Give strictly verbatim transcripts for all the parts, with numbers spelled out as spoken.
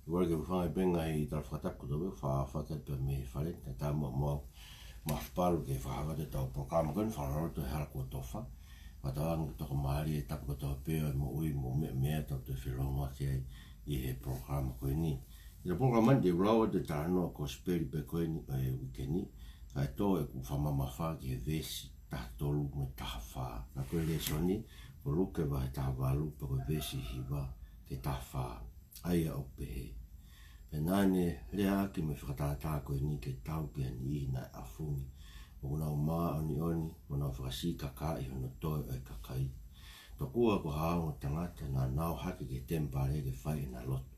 Ua ke u fanga i penga i tala fakatapu kotoa pē, fa-, fakatapu mei he fale, ta ta mo, mo, ma fapalu ke fakahoko atu ʻetau polokalama ko eni, Fakaloloto he Hala Kuo Tofa. Fakatauange ke tokamālie e tapu kotoa pē ʻo e moʻui mo e meʻa, meʻa tau toe felōngoaki ai ʻi he polokalama ko eni. ʻI he polokalama ni te u lau atu e talanoa kosipeli pē ko eni ʻo e uike ni, kae tō ʻeku fakamamafa ki he veesi taha tolu mo e taha fā. Ka ko e lēsoni, ko Luke vahe taha valu, pea ko e veesi hiva ki he taha fā. ʻA ia ʻoku pehē: Pea naʻa ne leaʻaki mo e fakatātā ko eni ke tau ki ha niʻihi naʻe ʻafungi, ʻoku nau māʻoniʻoni, mo nau fakasikakaaʻi hono toe ʻo e kakai. Tokua ko ha ongo tangata naʻa nau hake ki he temipale ke fai ʻena lotu.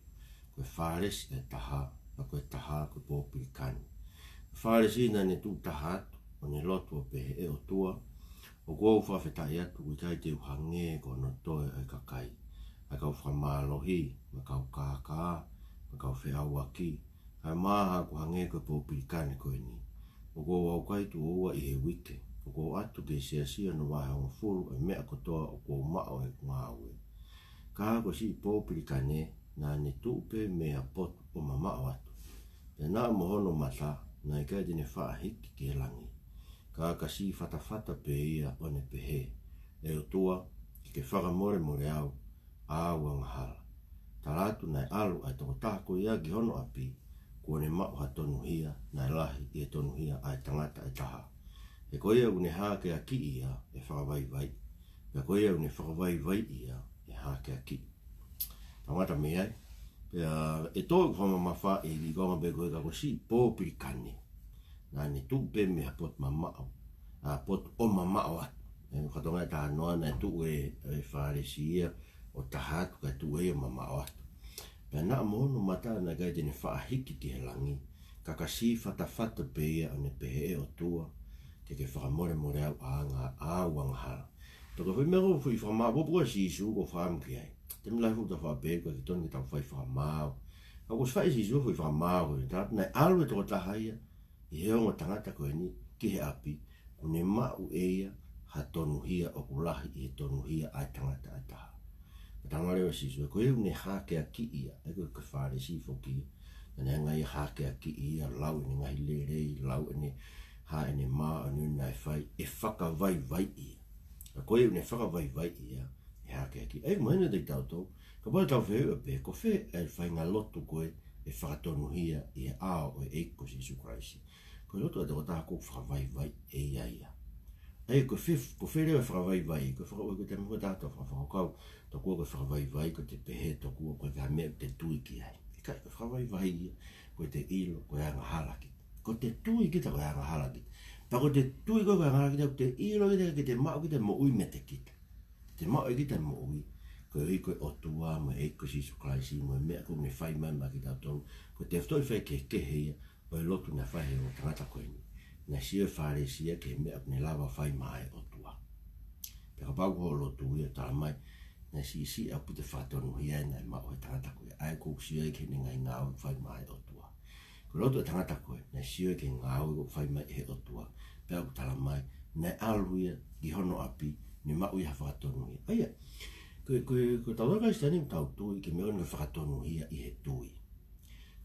Ko e Fālesi ʻa e taha, pea ko e taha ko e pōpilikane. Ko e Fālesi naʻa ne tuʻu taha atu, ʻo ne lotu ʻo pehē: ʻE ʻOtua, ʻoku ou fakafetaʻi atu ʻoku ʻikai te u hangē ko hono toe ʻo e kakai, ʻa e kau fakamālohi, mo e kau kākā, mo e kau feʻauaki, kae ʻumaʻā haʻaku hangē ko e pōpilikane ko eni. ʻOku ou ʻaukai tuʻo ua ʻi he uike. ʻOku ou ʻatu ki he siasi hono vahe hongofulu ʻo e meʻa kotoa ʻoku ou maʻu ʻi heʻeku ngāue. Ka ko e siʻi pōpilikane, naʻa ne tuʻu pē mei ha potu ʻo mamaʻo atu. Pea naʻa mo hono mata, naʻe ʻikai te ne faʻa hiki ki he langi, ka ka siʻi fatafata pē ia ʻo ne pehē: ʻE ʻOtua, ke ke fakamolemole au ʻa au angahala. Tala atu naʻe ʻalu ʻa e tokotaha ko ia ki hono ʻapi, kuo ne maʻu ha tonuhia naʻe lahi ʻi he tonuhia ʻa e tangata ʻe taha. He ko ia ʻoku ne hākeakiʻi ia ʻe fakavaivaiʻi, pea ko ia ʻoku ne fakavaivaiʻi ia ʻe hākeakiʻi. Tau ngata mei ai. Pea ʻe tō ʻeku fakamamafa ʻi he konga pē ko e ka ko e siʻi pōpilikane, naʻa ne tuʻu pē mei ha potu mamaʻo, ʻa e potu ʻo mamaʻo atu. ʻE, ko e fatongia e talanoa, naʻe tuʻu e, e Fālesi ia ʻo taha atu, kae tuʻu ia ʻo mamaʻo atu. Pea naʻa mo hono mata, naʻe ʻikai te ne faʻa hiki ki he langi, ka ka siʻi fatafata pē ia ʻo ne pehē: ʻE ʻOtua, ke ke fakamolemole au ʻa anga-, ʻa au angahala. Pea ko e foʻi meʻa ko e foʻi fakamaau, pō pō ko Sīsū ʻoku ou fakaʻamu ki ai. Taimi lahi ʻoku tau faʻa pehē ʻoku ʻikai ke totonu ke tau fai fakamaau. Ka ʻoku ʻosi fai ʻe Sīsū e foʻi fakamaau ko ē, tala atu naʻe ʻalu e tokotaha ia ʻi he ongo tangata ko eni ki he ʻapi, kuo ne maʻu ʻe ia ha tonuhia ʻoku lahi ʻi he tonuhia ʻa e tangata ʻe taha. Pea talamai leva ʻe Sīsū, ko ia ʻoku ne hākeakiʻi ia, ʻa ia ko e, ko e Fālesi foki ia. Naʻa ne hanga ia ʻo hākeakiʻi ia, lau ʻene ngaahi lelei, lau ʻene hā, ʻene māʻoniʻoni naʻe fai, ʻe fakavaivaiʻi ia. Ka ko ia ʻoku ne fakavaivaiʻi ia, ʻe hākeakiʻi. ʻA ia, mahino kiate kitautolu, kapau te tau fehuʻi pē, ko fē e faʻahinga lotu ko ē ʻe fakatonuhia ʻi he ʻao ʻo e ʻEiki ko Sīsū Kalaisi? Ko e lotu ʻa e tokotaha ʻoku fakavaivaiʻi ʻe ia ia. ʻA ia, ko fē, ko fē leva e fakavaivai, ko e faka-, ko e taimi ko ē ʻoku tau fakakaukau, tokua ko e fakavaivai, ko ʻete pehē tokua ko e ka meʻa ʻoku te tui ki ai. ʻIkai, ko e fakavaivai ia, ko ʻete ʻilo ko e angahala kita. Ko ʻete tui kita ko e angahala kita. Pea ko ʻete tui ko e angahala kita, ʻoku te ʻilo kita, ke te maʻu kita e moʻui meiate kita. Te maʻu ʻe kita e moʻui, koeʻuhi ko e ʻOtua mo e ʻEiki ko Sīsū Kalaisi, mo e meʻa ʻoku ne fai mai maʻa kitautolu, ko e tefitoʻi faikehekehe ia ʻo e lotu naʻe fai ʻe he ongo tangata ko eni. Naʻe sio e Fālesi ia ki he meʻa ʻoku ne lava fai maʻa e ʻOtua. Pea kapau ko hoʻo lotu ia, talamai naʻe siʻisiʻi ʻaupito e fakatonuhia naʻe maʻu ʻe he tangata ko ia, ʻa ia ʻoku ou sio ai ki heʻene ngaahi ngāue ʻoku fai maʻa e ʻOtua. Ko e lotu ʻa e tangata ko ē, naʻe sio ia ki he ngāue ʻoku fai mai ʻe he ʻOtua. Pea ʻoku talamai, naʻe ʻalu ia ki hono ʻapi, ne maʻu ia ha fakatonuhia. ʻA ia, ko e, ko e, ko e tau Kalisitiane ʻoku tau tui ki he meʻa ko eni ko e fakatonuhia ʻi he tui.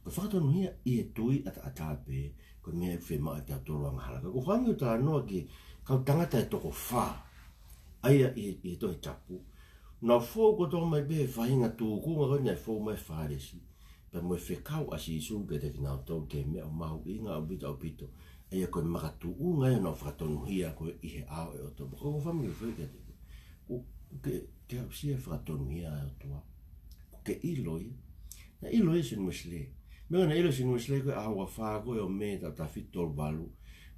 Ko e fakatonuhia ʻi he tui ʻataʻatā pē, ko e meʻa ʻoku fiemaʻu ʻe tautolu angahala. Ka ʻoku ou fakaʻamu ke u talanoa ki he kau tangata ʻe toko fā. ʻA ia ʻi he, ʻi he Tohi Tapu, nau fou kotoa mai pē he faʻahinga tūkunga ko ē naʻe fou mai e Fālesi, pea mo e fekau ʻa Sīsū kiate kinautolu ki he meʻa ʻoku mahuʻinga ʻaupito, ʻaupito. ʻA ia ko e makatuʻunga ia ʻenau fakatonuhia ko ē ʻi he ʻao ʻo e ʻOtua. Ka ʻoku ou fakaʻamu ke u fehuʻi kiate koe. ʻOku, ʻoku ke, ke aʻusia e fakatonuhia ʻa e ʻOtua? ʻOku ke ʻilo ia? Naʻe ʻilo ia ʻe Sione Uesilē. Meʻa naʻe ʻilo ʻe Sione Uesilē ko e ʻaho ua fā ko ē ʻo Mē taʻu taha fitu tolu valu,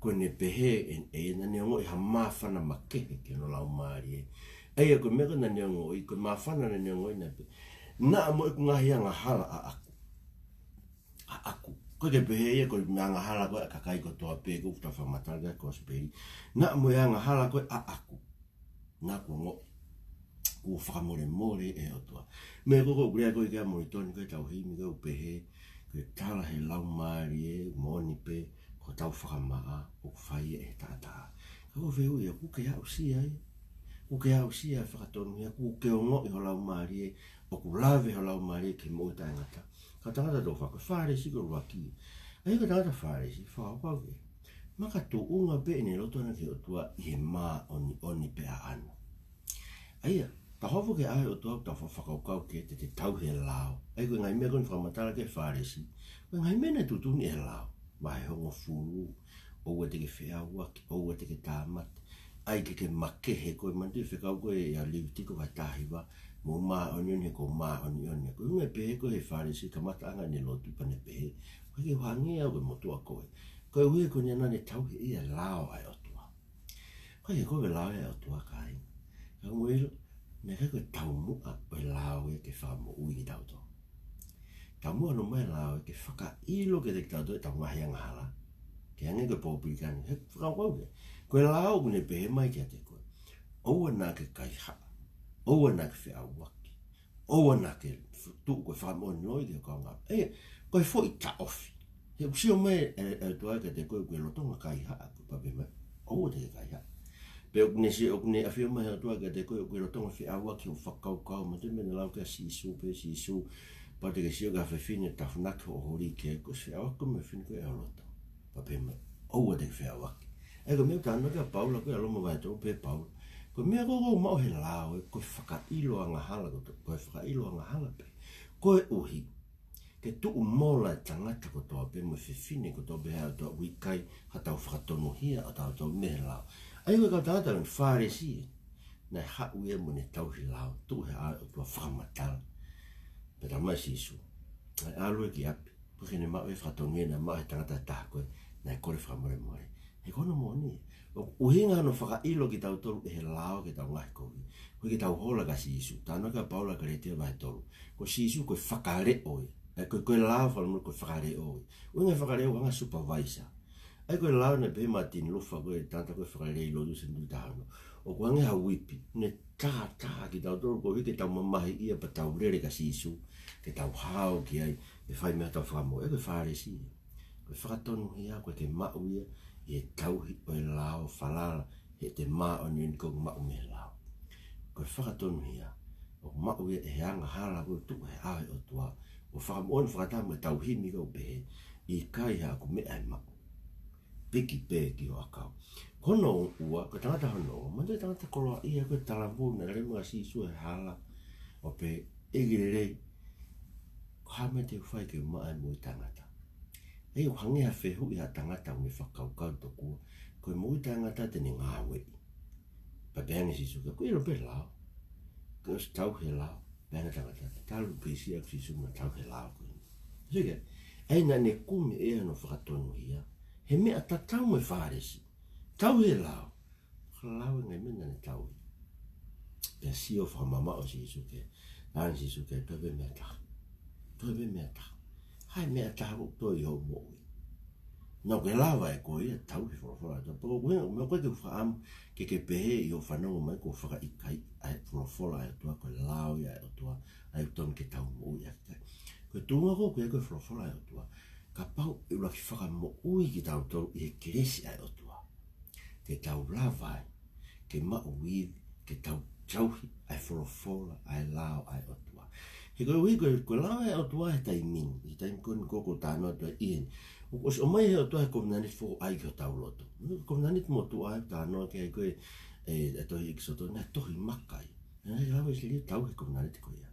ko ʻene pehē ʻe, ʻe, naʻa ne ongoʻi ha māfana makehe ki hono laumālie. ʻA ia ko e meʻa ko ē naʻa ne ongoʻi, ko e māfana naʻa ne ongoʻi naʻe pehē: Naʻa mo ʻeku ngaahi angahala ʻaʻaku. ʻAʻaku. ʻOku ʻikai ke pehē ia ko e angahala ko ē ʻa e kakai kotoa pē ʻoku tau fakamatala ki ai he kosipeli. Naʻa mo e angahala ko ē ʻaʻaku. Naʻa ku ongoʻi kuo fakamolemole ʻe he ʻOtua. Meʻa ko ē ʻoku lea ko ē ki ai Molitoni, ko ʻetau himi ko ē ʻoku pehē, ko e tala ʻe he Laumālie, moʻoni pē, ko hotau fakamaʻa ʻoku fai ia ʻe he taʻataʻa. Ka ʻoku ou fehuʻi au, ʻoku ke aʻusia ia? ʻOku ke aʻusia e fakatonuhia, ʻoku ke ongoʻi ho laumālie ʻoku lave ho laumālie ki he moʻui taʻengata. Ka tangata tau faka Fālesi ko e ʻuluaki. ʻA ia ko e tangata Fālesi, fakakaukau ke. Makatuʻunga pē ʻene loto ʻana ki he ʻOtua ʻi he māʻoniʻoni pē ʻaʻana. ʻA ia, tau hoko ki he ʻao ʻo e ʻOtua, tau fa-, fakakaukau ke te, te tauhi e lao. ʻA ia ko e ngaahi meʻa ko eni fakamatala ki he Fālesi. Ko e ngaahi meʻa naʻe tuʻutuʻuni ʻe he lao. Vahe hongofulu, ʻoua te ke feʻauaki, ʻoua te ke tāmate. ʻAi ke ke makehe, ko e manatuʻi e fekau ko ē ʻia Levitiko vahe taha hiva, mou māʻoniʻoni he ʻoku ou māʻoniʻoni. Ko e ʻuhinga ē pehē ko ē ʻe he Fālesi, kamataʻanga ʻene lotu pea ne pehē, ʻoku ʻikai ke u hangē au ko e motuʻa ko ē. Koeʻuhi ko ʻene ʻana ne tauhi ʻe ia e lao ʻa e ʻOtua. ʻIkai ke kovi e lao ʻa e ʻOtua, kāinga. Ka mou ʻilo, naʻe ʻikai ko e taumuʻa ʻo e lao ia ke fakamoʻui kitautolu. Taumuʻa hono ʻomai e lao ia ke fakaʻilo kiate kitautolu ʻetau ngaahi angahala. Ke hangē ko e pōpilikane, he fakakaukau ke. Ko e lao ʻoku ne pehē mai kiate koe, ʻoua naʻa ke kaihaʻa, ʻoua naʻa ke feʻauaki, ʻoua naʻa ke tuʻu ko e fakamoʻoni loi ki ho kaungāʻapi. ʻE, ko e foʻi taʻofi. He ʻoku sio mai e, e, e ʻOtua kiate koe ʻoku ke lolotonga kaihaʻa, ko e pehē mai, ʻoua te ke kaihaʻa. Pe ʻoku ne sio, ʻoku ne ʻafio mai e ʻOtua kiate koe ʻoku ke lolotonga feʻauaki hoʻo fakakaukau, manatuʻi e meʻa naʻe lau ki ai ʻa Sīsū, pehē ʻe Sīsū, kapau te ke sio ki ha fefine tafunaki hoʻo holi ki ai, ko e feʻauaki ko ē mei he fefine ko ē ʻi ho loto. Pea pehē mai, ʻoua te ke feʻauaki. ʻA ia ko e meʻa ʻoku talanoa ki ai ʻa Paula ko ē ʻi Loma vahe tolu, pehē ʻe Paula, ko e meʻa ko ē ʻoku maʻu ʻe he lao ē, ko e fakaʻilo angahala, ko e, ko e fakaʻilo angahala pē. Koeʻuhi ke tuʻu mola e tangata kotoa pē mo e fefine kotoa pē ʻa e ʻOtua, ʻoku ʻikai haʻatau fakatonuhia ʻo tautolu mei he lao. ʻA ia ko e kau tangata ko eni Fālesi, naʻe haʻu ia mo ʻene tauhi lao, tuʻu he ʻao ʻo e ʻOtua fakamatala. Pea talamai ʻe Sīsū, naʻe ʻalu ia ki ʻapi, koeʻuhi ke ne maʻu e fakatonuhia naʻe maʻu ʻe he tangata ʻe taha ko ē naʻe kole fakamolemole. He ko hono moʻoni, ʻoku ʻuhinga hono fakaʻilo kitautolu ʻe he lao ki heʻetau ngaahi kovi, koeʻuhi ke tau hola kia Sīsū. Talanoa ki ai ʻa Paula ʻi Kalētia vahe tolu, ko Sīsū ko e fakaleʻo ia. ʻE, ko, ko e lao fakamolemole ko e fakaleʻo ia. ʻUhinga e fakaleʻo, hangē ha supervisor. ʻA ia ko e lao naʻe pehē ʻe Martin Luther, ko e tangata ko ē fakalelei lotu senituli taha ono, ʻoku hangē ha uipi, ne tātā kitautolu koeʻuhi ke tau mamahiʻia pea tau lele kia Sīsū, ke tau hao ki ai, ke fai mei ai hotau fakamoʻui. ʻA ia ko e Fālesi ia. Ko e fakatonuhia ʻoku ʻikai ke maʻu ia ʻi he tauhi ʻo e lao, falala heʻete māʻoniʻoni ko ē ʻoku maʻu mei he lao. Ko e fakatonuhia ʻoku maʻu ia ʻi he angahala ko ē ʻoku tuʻu he ʻao ʻo e ʻOtua, ʻo fakamoʻoni fakataha mo ʻetau himi ko ē ʻoku pehē, ʻikai haʻaku meʻa ʻe maʻu, piki pē ki ho ʻakau. Ko hono ua, ko e tangata hono ua, manatuʻi e tangata koloaʻia ko ē talavou naʻe lele mo Sīsū he hala, ʻo pehē, ʻEiki lelei, ko e hā e meʻa te u fai ke maʻa e moʻui taʻengata? ʻA ia ʻoku hangē ha fehuʻi ʻa e tangata ʻoku ne fakakaukau tokua ko e moʻui taʻengata te ne ngāueʻi. Pea pehē ange ʻe Sīsū, ke ʻoku ʻilo pē lao, ke ʻosi tauhi e lao. Pehē ange e tangata, talu pē ʻa Sīsū mo e tauhi e lao ko eni. Sio ki ai, ʻa ia naʻa ne kumi ʻe ia hono fakatonuhia he meʻa tatau mo e Fālesi. Tauhi e lao. Ka lau e ngaahi meʻa naʻa ne tauhi. Pea sio fakamamaʻo ʻa Sīsū ki ai. Pehē ange ʻe Sīsū ki ai, toe pē meʻa ʻe taha. Toe pē meʻa ʻe taha. Hā e meʻa ʻe taha ʻoku toe ʻi hoʻo moʻui? Naʻa ke lava ʻe koe ia ʻo tauhi e folofola ʻa e ʻOtua. Pea ko e ʻuhinga, meʻa ko ē ke u fakaʻamu ke ke pehē ʻi hoʻo fanongo mai kuo fakaʻikaiʻi ʻa e folofola ʻa e ʻOtua, ko e lao ia ʻa e ʻOtua, ʻa ia ʻoku totonu ke tau moʻui ʻaki ai. Ko e tuʻunga ko ē ʻoku ʻi ai ko ē e folofola ʻa e ʻOtua, kapau ʻe ʻuluaki fakamoʻui kitautolu ʻi he kelesi ʻa e ʻOtua, te tau lava ai ke maʻu ivi ke tau tauhi ʻa e folofola, ʻa e lao ʻa e ʻOtua. He koeʻuhi ko e, ko e lao ʻa e ʻOtua he taimi ni, he taimi ko eni ʻoku ou talanoa atu ai ʻi heni, ʻoku ʻosi ʻomai ʻe he ʻOtua e kovinānite foʻou ki hotau loto. Kovinānite motuʻa ʻoku talanoa ki ai ko ē ʻa e, ʻa e tohi ʻEkisoto, naʻe tohi maka ia. Naʻe lava ʻe ʻIsileli ʻo tauhi e kovinānite ko ia.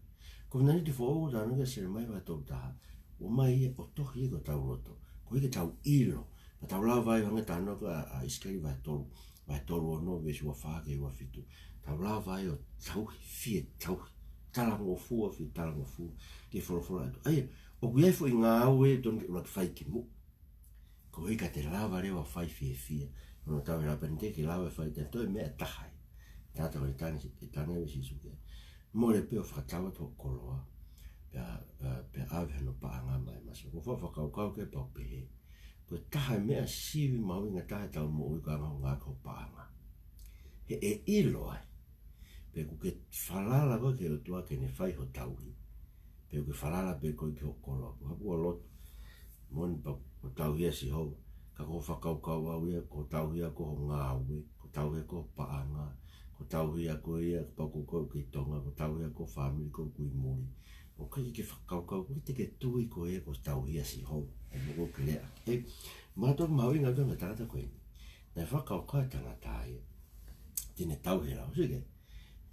Kovinānite foʻou ʻoku talanoa ki ai ʻa Selemaia vahe tolu taha, ʻomai ia ʻo tohi ia ki hotau loto, koeʻuhi ke tau ʻilo, pea tau lava ai, hangē ko e talanoa ko ē ʻa, ʻa ʻIsikeli vahe tolu, vahe tolu ono, veesi ua fā ki he ua fitu. Tau lava ai ʻo tauhi, fie tauhi, talangofua, fie talangofua ki he folofola ʻa e ʻOtua. ʻA ia, ʻoku ʻi ai e foʻi ngāue ʻoku totonu ke ʻuluaki fai kimuʻa, koeʻuhi ka te lava leva ʻo fai fiefia. Ko hono tauhi e lao, pea te ke lava ʻo fai, te toe meʻa ʻe taha ia. Tata ko e tangi, e tangi ʻa Sīsū ki ai, mole pē ʻo fakatau atu hoʻo koloa, pea, pea, pea ʻave hono paʻanga maʻa e masiva. ʻOku ou fakakaukau ki ai pea u pehē, ko e taha e meʻa sivi mahuʻinga taha ʻi heʻetau moʻui ko e anga hoʻo ngāue ki ho paʻanga. He ʻe ʻilo ai pe ʻoku ke falala koe ki he ʻOtua ke ne fai ho tauhi, pe ʻoku ke falala pē koe ki hoʻo koloa. Ko e hā hoʻo lotu? Moʻoni pē ko e tauhi ʻa Sihova, ka ko hoʻo fakakaukau ʻaʻau ia, ko e tauhi ia ko ho ngāue, ko e tauhi ia ko ho paʻanga, ko Ko e tauhi ʻa koe ia, kapau ko koe ʻoku ʻi Tonga, ko e tauhi ʻa ho fāmili ʻoku ʻi muli. ʻOku ʻikai ke fakakaukau, ʻoku ʻikai te ke tui koe ia ko e tauhi ʻa Sihova. ʻE mo ko ke lea. He, mātuʻa mahuʻinga ʻaupito e tangata ko eni. Naʻe fakakaukau e tangata ia te ne tauhi e lao, sio ki ai.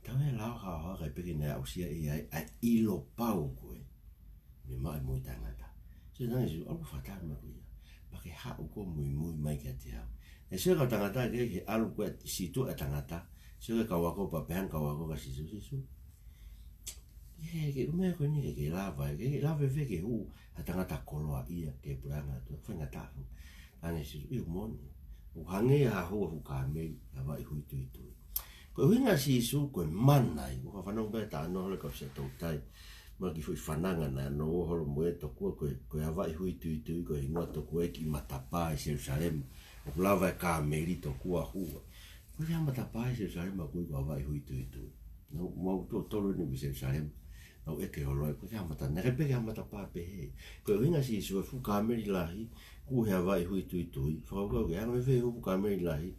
Tauhi e lao ha hoa kae pehē naʻe aʻusia ʻe ia ʻa e ʻilo pau ko ē mei he moʻui taʻengata. Sio, talaange ʻe Sīsū, ʻalu ʻo fakatauhi mai ko ia. Pea ke haʻu koe ʻo muimui mai kiate au. ʻE sio ki he tangata, ʻikai ke ʻalu koe ʻo sītuʻa e tangata. Sio ki he kau ako pea pehē ange e kau ako kia Sīsū, Sīsū, ʻe, ko e meʻa ko eni ʻikai ke lava, ʻikai ke lava ʻe fē ke hū ha tangata koloaʻia ki he puleʻanga ʻo e ʻOtua, faingataʻa. Talaange ʻe Sīsū, ʻio, moʻoni. ʻOku hangē ha hū ʻa e fuʻu kāmeli he vaʻa ʻi he huituitui. Ko e ʻuhinga ʻa Sīsū ko e mana ia, ʻoku ou fanongo pē ki he talanoa holo ʻa e kau Siaʻatoutai. Mo e kiʻi foʻi fananga naʻa nau ō holo mo ia tokua ko e, ko e vaʻa ʻi he huituitui, ko e hingoa tokua ia e kiʻi matapā ʻi Selusalema. ʻOku lava e kāmeli tokua ʻo hū. Ko e kiʻi matapā ʻi Selusalema ʻoku ui ko e vaʻa ʻi he huituitui. Naʻa mau tuʻo tolu eni ki Selusalema. Naʻa mau ʻeke holo ai, ko e kiʻi matapā, naʻe ʻikai pē ke ha matapā pehē. Ko e ʻuhinga ʻa Sīsū e fuʻu kāmeli lahi, ʻoku ui he vaʻa ʻi he huituitui. Fakakaukau ki ai, hangē fē e fuʻu kāmeli lahi,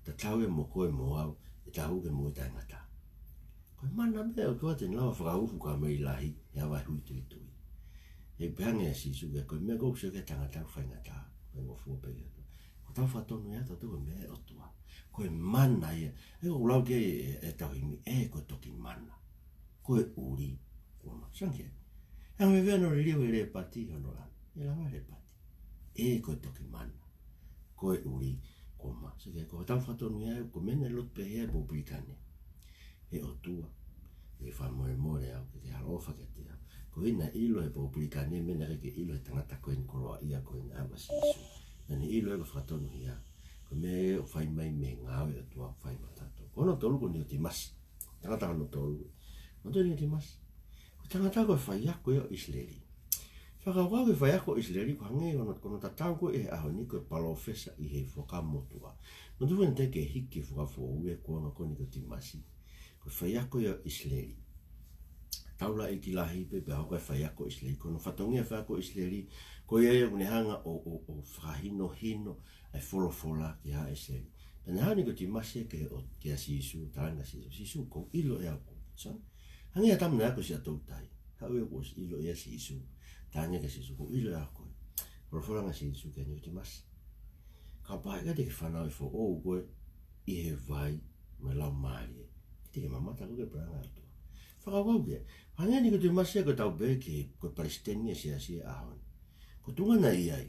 tatau ia mo koe mo au, ʻe tau hū ki he moʻui taʻengata. Ko e mana pē ʻa e ʻOtua te ne lava fakahū e fuʻu kāmeli lahi he vaʻa ʻi he huituitui. He pehē ange ʻe Sīsū ki ai, ko e meʻa ʻoku ou sio ki ai he tangata ʻoku faingataʻa, faingofua pē ki he ʻOtua. Ko hotau fakatonu ia ʻatautolu ko e meʻa ʻa e ʻOtua. Ko e mana ia. ʻA ia ʻoku lau ki ai e, e tauhi ni, ʻe, ko e toki mana. Ko e ʻuli kuo ma. Sio ange ki ai. Hangē fē hono liliu he lēpati, hono lanu. ʻE lava e lēpati. ʻE, ko e toki mana. Ko e ʻuli kuo ma. Sio ki ai, ko hotau fakatonu ia, ko e meʻa naʻe lotu pehē ai e popilikane. ʻE ʻOtua, ʻe fakamolemole au, ke ke ʻaloʻofa kiate au. Ko ia naʻe ʻilo ʻe he popilikane e meʻa naʻe ʻikai ke ʻilo ʻe he tangata ko eni koloaʻia ko eni, ʻa Sīsū. Naʻa ne ʻilo ia ko e fakatonuhia. Ko e meʻa ʻoku fai mai mei he ngāue ʻa e ʻOtua ʻoku fai maʻatautolu. Ko hono tolu ko Nikotīmasi. Tangata hono tolu. Ko Nikotīmasi, ko e tangata ko e faiako ia ʻo ʻIsileli. Fakakaukau ki he faiako ʻo ʻIsileli, ʻoku hangē ko hono, ko hono tatau ko ē he ʻaho ni ko e palōfesa ʻi he Fuakava Motuʻa. Mo tu ven te ke hiki Fuakava Foʻou ia, ko e anga ko Nikotīmasi. Ko e faiako ia ʻo ʻIsileli. Taulaʻeiki lahi pē, pea hoko ko e faiako ʻo ʻIsileli. Ko hono fatongia e faiako ʻo ʻIsileli, ko ia ia ʻoku ne hanga ʻo, ʻo, ʻo fakahinohino ʻa e folofola ki haʻa ʻIsileli. Pea naʻe haʻu ʻa Nikotīmasi ki he ʻo, kia Sīsū, talaange kia Sīsū, Sīsū, ʻoku ou ʻilo ʻe au koe. Sio, hangē ha tama naʻe ako Siaʻatoutai. Haʻu ia kuo ʻosi ʻilo ʻe ia ʻa Sīsū. Talaange kia Sīsū, ʻoku ou ʻilo ʻe au koe. Folofola ange ʻa Sīsū kia Nikotīmasi, kapau ʻe ʻikai te ke fanauʻi foʻou koe ʻi he vai mo e Laumālie, ʻikai te ke mamata koe ki he puleʻanga ʻo e ʻOtua. Fakakaukau ki ai. Hangē ʻa Nikotīmasi ia ko e tau pehē ki he, ko e palesiteni ia ʻo e siasi he ʻaho ni. Ko e tuʻunga naʻe ʻi ai,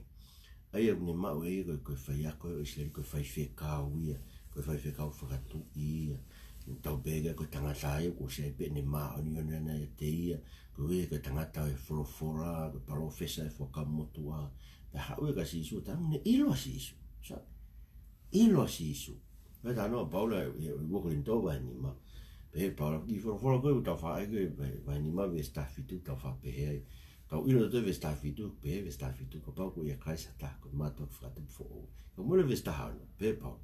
ʻa ia ʻoku ne maʻu ʻe ia ko e, ko e faiako ʻo ʻIsileli, ko e faifekau ia, ko e faifekau fakatuʻi ia. Tau pehē ki ai ko e tangata ia kuo ʻosi ʻi ai pē ʻene māʻoniʻoni ʻiate ia, ko ia ko e tangata ʻo e folofola, ko e palōfesa ʻi he Fuakava Motuʻa. Pea haʻu ia kia Sīsū, talaange naʻe ʻilo ʻa Sīsū. Sio, ʻilo ʻa Sīsū. Pea talanoa ʻa Paula ʻi, ʻi, ʻi ua Kolinitō vahe nima. Pehē ʻe Paula, kiʻi folofola ko ē ʻoku tau faʻa ʻai ko ē, vahe, vahe nima veesi taha fitu, tau faʻa pehē ai. Tau ʻilo ʻe tautolu e veesi taha fitu, pehē veesi taha fitu, kapau ko ia ʻa Kalaisi ha taha, ko e mātuʻaki fakatupu foʻou. Ka mole veesi taha ono, pehē ʻe Paula,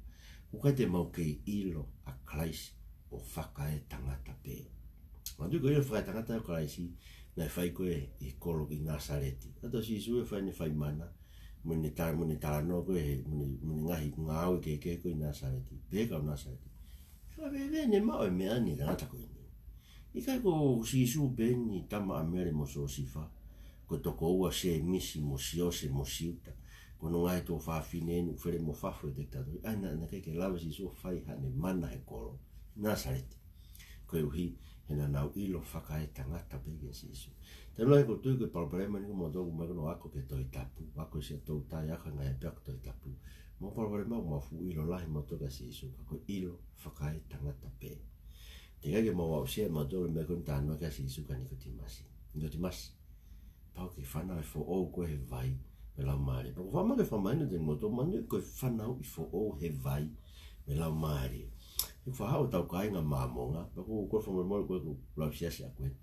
ʻoku ʻikai te mau kei ʻilo ʻa Kalaisi ʻo fakaetangata pē. Manatuʻi ko e ʻilo fakaetangata ʻo Kalaisi, naʻe fai ko ē ʻi he kolo ʻi Nāsaleti. ʻA ia ko Sīsū ʻe fai ʻene fai mana, mo ʻene ta-, mo ʻene talanoa ko ē, mo ʻene, mo ʻene ngaahi ngāue kehekehe ko ē ʻi Nāsaleti. Pehē ʻe he kau Nāsaleti, ʻikai lava ʻe fē ʻene maʻu e meʻa ni ʻa e tangata ko eni. ʻIkai ko Sīsū pē eni tama ʻa Mele mo Siosefa, ko e tokoua ʻo Sēmisi mo Siose mo Siuta, ko hono ngaahi tuofāfine eni ʻoku fele mo fafo ʻi he tekitato. ʻA ia naʻe, naʻe ʻikai ke lava ʻe Sīsū ʻo fai haʻane mana he kolo Nāsaleti. Koeʻuhi he naʻa nau ʻilo fakaetangata pē kia Sīsū. Taimi lahi ʻoku ou tui ko e palopalema eni ko moutolu ʻoku mou ako ki he Tohi Tapu, ako Siaʻatoutai, ako e ngaahi ʻapiako Tohi Tapu. Mou palopalema ʻoku mou fuʻu ʻilo lahi moutolu kia Sīsū, ka ko e ʻilo fakaetangata pē. Teʻeki ai ke mou aʻusia ʻe moutolu e meʻa ko eni, talanoa kia Sīsū kia Nikotīmasi. Nikotīmasi, kapau ʻe ke fanauʻi foʻou koe he vai mo e Laumālie. Pea ʻoku ou faʻa fakamanatu atu kiate kimoutolu, manatuʻi ko e fanauʻi foʻou he vai mo e Laumālie. ʻOku faʻa haʻu hotau kāinga Māmonga, pea ʻoku ou kole fakamolemole ko ʻeku lau Siasi ʻaʻaku eni.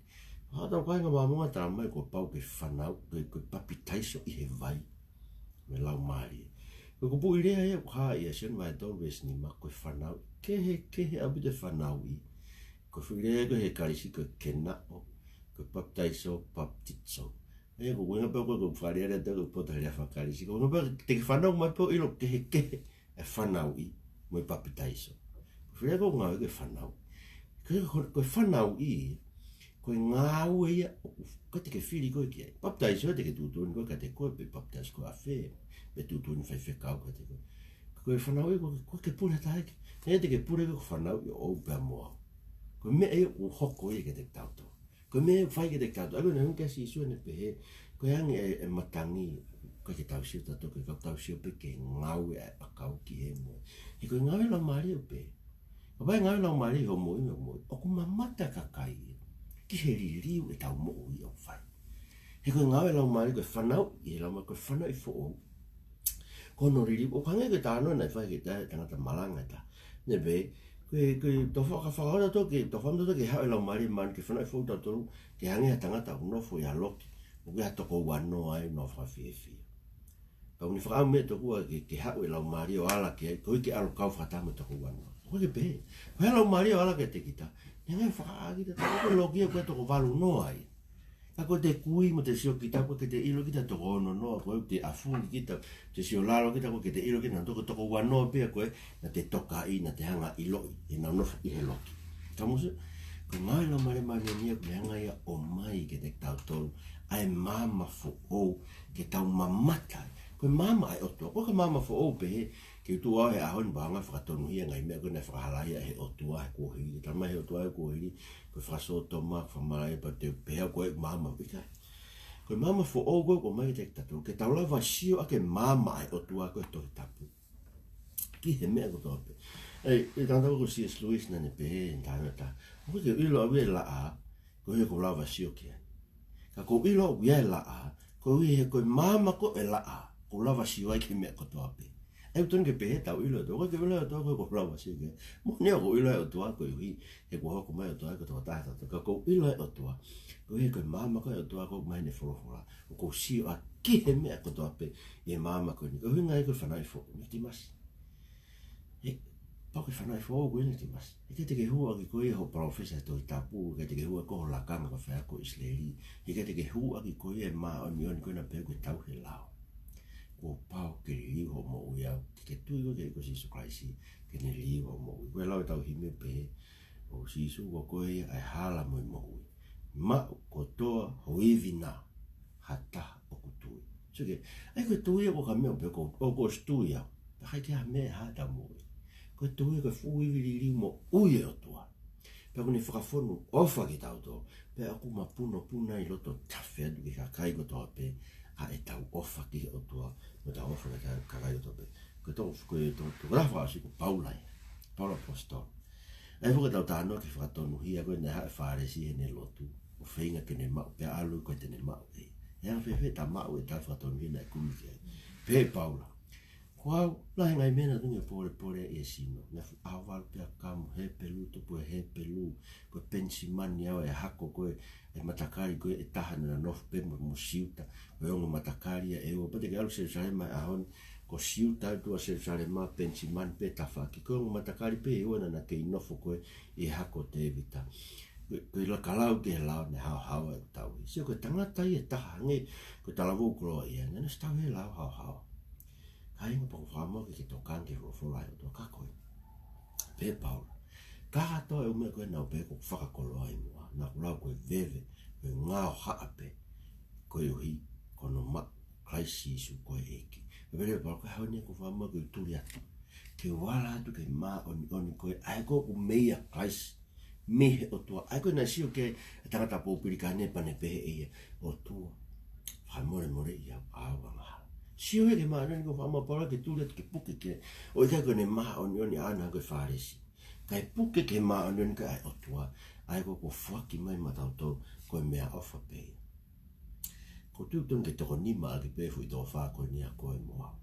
Faʻa haʻu hotau kāinga Māmonga ʻo talamai kuo pau ke fanauʻi, ko e, ko e papitaiso ʻi he vai mo e Laumālie. Ko e kupuʻi lea ia ʻoku hā ʻia Sione vahe tolu veesi nima, ko e fanauʻi. Kehekehe ʻaupito e fanauʻi. Ko e foʻi lea ko ē he Kalisi ko e kenaʻo, ko e papitaiso, paptizo. ʻA ia ko e ʻuhinga pē ko ē ʻoku fakaʻaliʻali atu ko e poto he lea faka-Kalisi. Ko e ʻuhinga pē te ke fanauʻi mai pē ʻo ʻilo kehekehe e fanauʻi mo e papitaiso. Ko e foʻi lea ko ē ʻoku ngāueʻaki e fanauʻi. Ko e, ko e, ko e fanauʻi, ko e ngāue ia, ʻoku, ʻikai te ke fili koe ki ai. Papitaiso ia te ke tuʻutuʻuni koe kiate koe, pe papitaiso koe ʻafē, pe tuʻutuʻuni faifekau kiate koe. Ko e fanauʻi, ko, ko e ke pule taiki. He te ke pule ko e fanauʻi ʻoʻou pea mo au. Ko e meʻa ia ʻoku hoko ia kiate kitautolu. Ko e meʻa ia ʻoku fai kiate kitautolu. ʻA ia ko e ʻuhinga ia Sīsū ʻene pehē, ko e angi e, e matangi, ʻikai ke tau sio tautolu ki he kau, tau sio pē ki he ngāue ʻa e ʻakau ki he moʻui. He ko e ngāue laumālie ʻoku pehē. Kapau ʻe ngāue laumālie hoʻo moʻui, mo e moʻui, ʻoku mamata e kakai ia ki he liliu ʻetau moʻui ʻoku fai. He ko e ngāue laumālie, ko e fanauʻi ʻe he laumālie, ko e fanauʻi foʻou. Ko hono liliu, ʻoku hangē ko e talanoa naʻe fai ki he taha, tangata malanga ʻe taha. Naʻe pehē, ko e, ko e tau faka-, fakaʻotua tautolu ke, tau fakaʻotua tautolu ke haʻu e laumālie manu ke fanauʻi foʻou tautolu, ke hangē ha tangata ʻoku nofo ʻi ha loki, ʻoku ʻi ai ha toko uanoa ai ʻoku nau fakafiefia. Pea ʻoku ne fakaʻamu meʻa tokua ke, ke haʻu e laumālie ʻo ala ki ai, koeʻuhi ke ʻalu ʻo kau fakataha mo e toko uanoa. ʻOku ʻikai ke pehē. Ko e laumālie ʻo ala kiate kita, neongo ʻene fakaʻā kita, tā ko e loki ia ko e toko valunoa ia. Ka ko ʻete kui mo ʻete sio kita, ʻoku ʻikai ke te ʻilo kita toko ononoa, ko ʻete ʻafuli kita, te sio lalo kita, ʻoku ʻikai ke te ʻilo kita naʻa toko, toko uanoa pē ia ko ē naʻa te tokaʻi, naʻa te hanga ʻo ʻiloʻi ʻenau nofo ʻi he loki. Ka mou sio, ko e ngāue laumālie māʻoniʻoni ia, ko e hanga ia ʻo ʻomai kiate kitautolu ʻa e maama foʻou, ke tau mamata ai. Ko e maama ʻa e ʻOtua, ko e maama foʻou pē he, ke u tuʻu au he ʻaho ni pea u hanga ʻo fakatonuhia e ngaahi meʻa ko ē naʻe fakahalaia ʻe he ʻOtua he kuohili. Talamai ʻe he ʻOtua he kuohili, ko e fakasōtoma, fakamalaʻia, pea te u pehē au ko e maama, ʻikai. Ko e maama foʻou ko ē ʻoku ʻomai kiate kitautolu, ke tau lava ʻo sio ʻaki e maama ʻa e ʻOtua ko e Tohi Tapu ki he meʻa kotoa pē. ʻE, ʻe tangata ko C S Lewis naʻa ne pehē, ʻi he talanoa ʻe taha, ʻoku ʻikai ke u ʻilo au ia e laʻā, koeʻuhi he ʻoku ou lava ʻo sio ki ai. Ka ʻoku ou ʻilo au ia e laʻā, koeʻuhi he ko e maama ko ē ʻo e laʻā, ʻoku ou lava ʻo sio ai ki he meʻa kotoa pē. ʻA ia ʻoku totonu ke pehē ʻetau ʻilo ʻa e ʻOtua, ʻoku ʻikai ke u ʻilo ʻa e ʻOtua, koeʻuhi ʻoku ou lava ʻo sio ki ai. Moʻoni ia ʻoku ou ʻilo ʻa e ʻOtua, koeʻuhi he kuo hoko mai e ʻOtua ko e tokotaha ʻatautolu. Ka ʻoku ou ʻilo ʻa e ʻOtua, koeʻuhi he ko e maama ko ē ʻo e ʻOtua ʻoku ʻomai ʻene folofola, ʻoku ou sio ʻaki he meʻa kotoa pē ʻi he maama ko eni. Ko e ʻuhinga ia ko e fanauʻi foʻou, Nikodimasi. He, pau ke fanauʻi foʻou koe, Nikodimasi. He ʻikai te ke hū ʻaki koe ia hoʻo palōfesa he Tohi Tapu, he ʻikai te ke hū ʻaki koe hoʻo lakanga ko e faiako ʻi ʻIsileli, he ʻikai te ke hū ʻaki koe ia e māʻoniʻoni ko ē naʻa pehē ʻoku ke tauhi he lao. Kuo pau ke liliu hoʻo moʻui, ʻa ia ke ke tui koe ki he ʻEiki ko Sīsū Kalaisi, ke ne liliu hoʻo moʻui. Ko e lau ʻetau himi pē, ʻo Sīsū ko koe ia ʻa e hala mo e moʻui. Maʻu kotoa ho ivi na ha taha ʻoku tui. Sio ki he, ʻa ia ko e tui ia ʻoku ʻikai ko ha meʻa pē ko, ʻoku ou ʻosi tui au, pea ʻikai ke ʻi ai ha meʻa ʻe hā ʻetau moʻui. Ko e tui ia ko e fuʻu ivi liliu moʻui ʻa e ʻOtua. Pea ʻoku ne fakafonu ʻofa kiate kitautolu, pea ʻoku mapunopuna ʻi loto tafe atu ki he kakai kotoa pē ʻa ʻetau ʻofa ki he ʻOtua, mo ʻetau ʻofa ki he kakai kotoa pē. Ko e toko, ko e toko, toko lafa ʻosi ko Paula ia. Paula ʻAposetolo. ʻA ia ʻoku tau talanoa ki he fakatonuhia ko ē naʻe haʻu e Fālesi heʻene lotu, ʻo feinga ke ne maʻu, pea ʻalu ʻo ʻikai te ne maʻu ʻe ia. ʻE anga fēfē ʻeta maʻu ʻeta fakatonuhia naʻe kumi ki ai? Pehē ʻe Paula, ko au, lahi e ngaahi meʻa naʻa ku ne pōlepole ai ʻi he sino. Naʻa ku ʻaovalu pea kamu, Hepelū, tupu ʻi he Hepelū, ko e Penisimani au, ʻe hako ko ē e matakali ko ē ʻe taha naʻa nau nofo pē mo, mo Siuta, ko e ongo matakali ia ʻe ua. Pea te ke ʻalu ki Selusalema he ʻaho ni, ko Siuta ʻoku tuʻu ʻa Selusalema, Penisimani pē tafaʻaki, ko e ongo matakali pē ʻe ua naʻa na kei nofo ko ē ʻi he hako ʻo Tēvita. Ko e, ko e lakalau ki he lao naʻe haohaoa ʻeku tauhi. Sio, ko e tangata ia ʻe taha, hangē ko e talavou koloaʻia, naʻa ne ʻosi tauhi e lao haohaoa. Kāinga, pea ʻoku ou fakamoʻoni ke ke tokanga ki he folofola ʻa e ʻOtua, ka ko e, pehē ʻe Paula, kātoa e ʻū meʻa ko ē naʻa ku pehē ʻoku ou fakakoloa ai muʻa, naʻa ku lau ko e veve, ko e ngaahi haʻa pē, koeʻuhi ko hono maʻu ʻo Kalaisi Sīsū ko e ʻEiki. Pea pehē ʻe Paula, ko e ʻaho ni ʻoku ou fakamoʻoni ke u tuli atu, ke u ala atu ki he māʻoniʻoni ko ē, ʻa ē ko ē ʻoku meia Kalaisi, mei he ʻOtua. ʻA ia ko ē naʻe sio ki ai e tangata pōpilikane pea ne pehē ʻe ia, ʻOtua, fakamolemoleʻi au ʻa au angahala. Sio ia ki he māʻoniʻoni ko ē, fakamoʻoni ʻa Paula ke tuli atu ke puke ki ai. ʻOku ʻikai ko ʻene māʻoniʻoni ʻaʻana ko e Fālesi. Kae puke ki he māʻoniʻoni ko ē ʻa e ʻOtua. ʻA ia ko ē kuo foaki mai maʻatautolu ko e meʻaʻofa pē ia. ʻOku ou tui ʻoku totonu ke toko nima ʻaki pē e foʻi tofa ko eni ʻa koe mo au.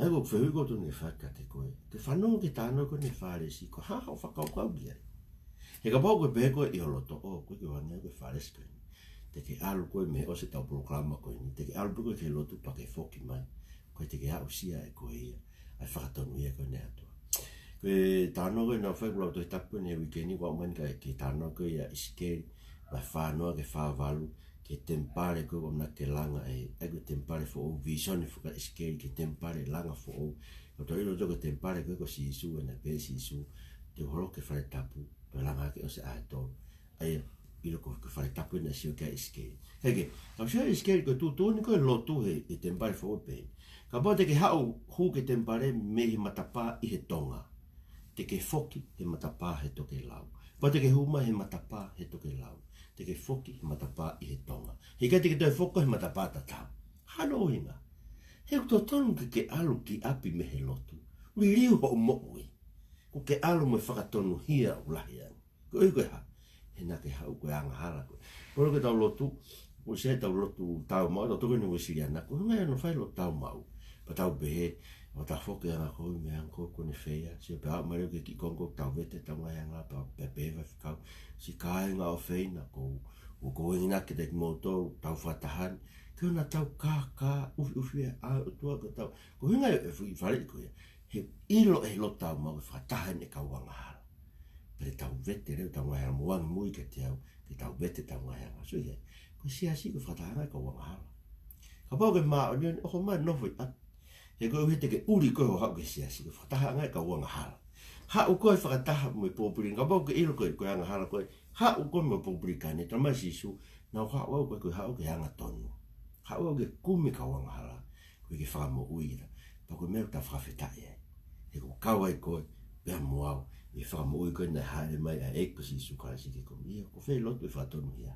ʻA ia ko e fehuʻi ʻoku totonu ke fai kiate koe, ke fanongo ki he talanoa ko eni ʻa e Fālesi, ko e hā hoʻo fakakaukau ki ai? He kapau ʻoku ke pehē koe ʻi ho loto, ʻō, ʻoku ʻikai ke u hangē au ko e Fālesi ko eni. Te ke ʻalu koe mei he ʻosi ʻetau polokalama ko eni. Te ke ʻalu pē koe ki he lotu pea ke foki mai, ʻoku ʻikai te ke aʻusia ʻe koe ia ʻa e fakatonuhia ko eni ʻa e ʻOtua. Ko e talanoa ko ē naʻa ku fai, ko e lau Tohi Tapu ko eni he uike ni, ʻoku ou ʻomai ki ai e talanoa ko ē ʻa ʻIsikeli, vahe fā noa ki he fā valu, ki he temipale ko ē ʻoku ʻamanaki ke langa ʻe, ʻa ia ko e temipale foʻou, vīsone foki ʻa ʻIsikeli ki he temipale langa foʻou. ʻOku tau ʻilo ʻe tautolu ko e temipale ko ē ko Sīsū, ʻa ia naʻe pehē ʻe Sīsū, te u holoki e fale tapu, Toe langa hake ʻosi ʻaho ʻe tolu. ʻA ia, ʻilo ko e fale tapu eni naʻe sio ki ai ʻa ʻIsikeli. Heke, tau sio ʻIsikeli ko e tuʻutuʻuni ko e lotu he, he temipale foʻou pē. Kapau te ke haʻu hū ki he temipale mei he matapā ʻi he tonga, te ke foki he matapā he tokelau. Pea te ke hū mai he matapā he tokelau, te ke foki he matapā ʻi he tonga. Heʻikai te ke toe foki he matapā tatau. Hano ʻuhinga. He ʻoku totonu ke ke ʻalu ki ʻapi mei he lotu, liliu hoʻo moʻui. Kuo ke ʻalu mo e fakatonuhia ʻoku lahi ange. Ko e ʻuhi ko e hā? He naʻa ke haʻu ko e angahala koe. Ko e lotu ke tau lotu, ʻosi ʻetau lotu tāumaʻu, tau tokoni Uēsiliana, ko e ʻuhinga ia hono fai lotu tāumaʻu. Pea tau pehē, ʻo tau foki angakovi mei he angakovi ko eni feia, sio pē ʻa mai leva ki he kiʻi konga ʻoku tau vete ʻetau ngaahi angahala, pea, pea pehē ʻe he faifekau, siʻi kāinga ʻofeina, ko, ko, ko e ʻuhinga ke te kimoutolu, tau fakataha ni, ke ʻoua naʻa tau kākā, ʻufiʻufi ʻa e ʻOtua ke tau, ko e ʻuhinga ia e fuʻu faleʻi ko ia, he ʻilo ʻe he lotu tāumaʻu ke fakataha eni e kau angahala. Pea te tau vete leva ʻetau ngaahi angahala mo angi mui kiate au, ke tau vete ʻetau ngaahi angahala. Sio ia, ko e siasi ko e fakatahaʻanga e kau angahala. Kapau ʻoku ke māʻoniʻoni, ʻoho mai nofo ʻi ʻapi. He ko e ʻuhi te ke ʻuli koe ʻo haʻu ki he siasi, ko e fakatahaʻanga e kau angahala. Haʻu koe fakataha mo e pōpilikane, kapau ʻoku ke ʻilo koe ko e angahala koe, haʻu koe mo e pōpilikane, talamai ʻe Sīsū, naʻa ku haʻu au ʻikai ko e haʻu ke angatonu. Haʻu au ke kumi kau angahala, ko e ke fakamoʻui ia. Pea ko e meʻa ʻoku tau fakafetaʻi ai. He kuo kau ai koe, pea mo au, ʻi he fakamoʻui ko ē naʻe hāʻele mai ʻa e ʻEiki ko Sīsū Kalaisi ke kumi. ʻIo, ko fē lotu ʻe fakatonuhia?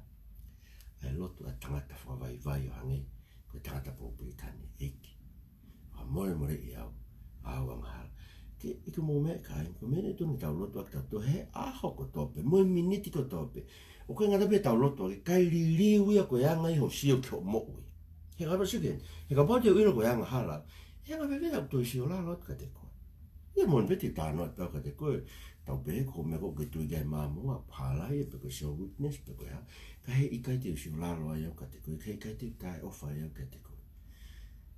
ʻA e lotu ʻa e tangata fakavaivai ʻo hangē ko e tangata pōpilikane, ʻEiki, fakamolemoleʻi au, ʻa au angahala. Ke, ʻikai mou meʻa kāinga, ko e meʻa naʻe totonu ke tau lotu ʻaki tautolu he ʻaho kotoa pē, mo e miniti kotoa pē. ʻOku ʻikai ngata pē ʻetau lotu ʻaki, kae liliu ia ko e anga ia hoʻo sio ki hoʻo moʻui. He kapau sio ki heni, he kapau te u ʻilo ko e angahala, he anga pē pē ʻeku toe sio lalo atu kiate koe. ʻIo, moʻoni pē te u talanoa pē au kiate koe, tau pehē ko e meʻa ko ē ʻoku ke tui ki ai Māmonga, hala ia pe ko e show weakness pe ko e hā, ka heʻikai te u sio lalo ai au kiate koe, ka heʻikai te u taʻeʻofa ai au kiate koe.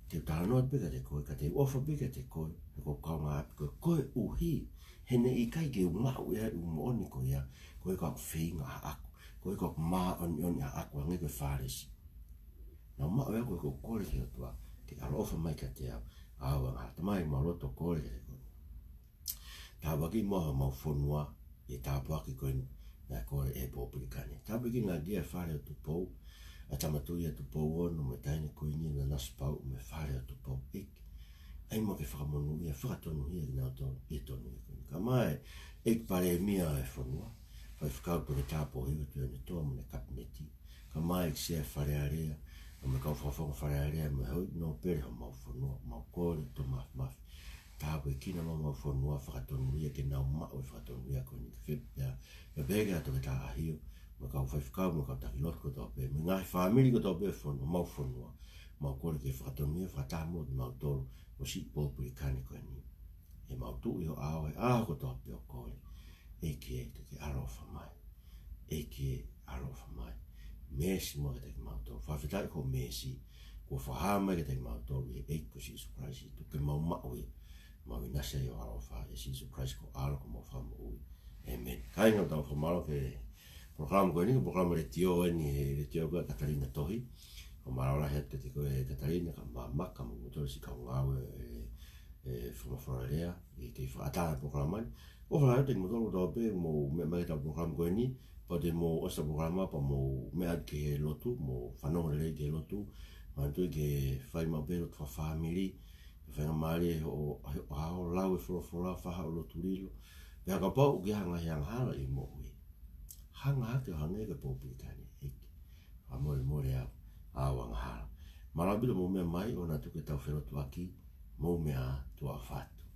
Te u talanoa pē kiate koe, ka te u ʻofa pē kiate koe, he ko e kaungāʻapi koe, ko e ʻuhi he naʻe ʻikai ke u maʻu ʻe au e ʻū moʻoni ko ia, ko e ʻikai ko ʻeku feinga ʻaʻaku, ko e ʻikai ko ʻeku māʻoniʻoni ʻaʻaku, hangē ko e Fālesi. Naʻa ku maʻu ʻe au ko e ʻikai ko ʻeku kole ki he ʻOtua ke ʻaloʻofa mai kiate au, ʻa au angahala. Tamai, mau lotu ʻo kole kiate koe. Tāpuakiʻi muʻa homau fonua ʻi he tāpuaki ko eni naʻe kole ʻe he pōpilikane. Tāpuakiʻi ngaahi kia e fale ʻo Tupou, ʻa e Tama Tuʻi ʻa Tupou Ono mo e Taʻahine Kuini Nanasipauʻu mo e fale ʻo Tupou, ʻEiki. ʻAi muʻa ke fakamonūʻia, fakatonuhia kinautolu ʻi he tonuhia ko eni. Kae ʻumaʻā e ʻEiki Palēmia ʻo e fonua, Faifekau Toketā Pōhiva Tuʻiʻonetoa mo ʻene Kapineti. Kae ʻumaʻā e Sea Fale Alea, mo e kau fakafofonga Fale Alea, mo e houʻeiki nōpele homau fonua, mau kole ʻOtua Māfimafi, tāpuekina muʻa homau fonua, fakatonuhia ke nau maʻu e fakatonuhia ko eni ke fepea, pea pehē ki he Toketā ʻAhio, mo e kau faifekau, mo e kau taki lotu kotoa pē, mo e ngaahi fāmili kotoa pē fon-, homau fonua, mau kole ke fakatonuhia, fakataha muʻa kimautolu mo siʻi pōpilikane ko eni. ʻE mau tuʻu ʻi ho ʻao he ʻaho kotoa pē ʻo kole. ʻEiki ē, ke ke ʻaloʻofa mai. ʻEiki ē, ʻaloʻofa mai. Meesi muʻa kiate kimautolu. Fakafetaʻi ko e meesi kuo fakahā mai kiate kimautolu ʻi he ʻEiki ko Sīsū Kalaisi. Tuku ke mau maʻu ia, mau ʻinasi ai ʻi ho ʻaloʻofa, ʻia Sīsū Kalaisi ko ho ʻAlo ko homau Fakamoʻui. ʻĒmeni. Kāinga, tau fakamālō ki he polokalama ko eni, ko e polokalama letiō eni, he letiō ko ē ʻa Katalina Tohi. Fakamālō lahi atu kiate koe Katalina, kae ʻumaʻā Maka mo kimoutolu siʻi kau ngāue ʻo e, e, Fakamafola Lea, ʻi he kei fakaʻatā e polokalama ni. ʻOfa lahi atu kiate kimoutolu kotoa pē, mou meʻa mai ki heʻetau polokalama ko eni, pea te mou ʻosi ʻetau polokalama, pea mou meʻa atu ki he lotu, mou fanongo lelei ki he lotu, manatuʻi ke fai maʻu pē lotu fakafāmili, ke faingamālie hoʻo, hoʻo ʻaho, lau e folofola, fai haʻo lotu lilo. Pea kapau ʻoku ʻi ai ha ngaahi angahala ʻi he moʻui, hanga hake ʻo hangē ko e pōpilikane, ʻEiki, fakamolemole au, ʻa au angahala. Mālō ʻaupito hoʻomou meʻa mai, ʻoua naʻa tuku ke tau felotuaʻaki, mou meʻa ā, tuʻa ʻofa atu.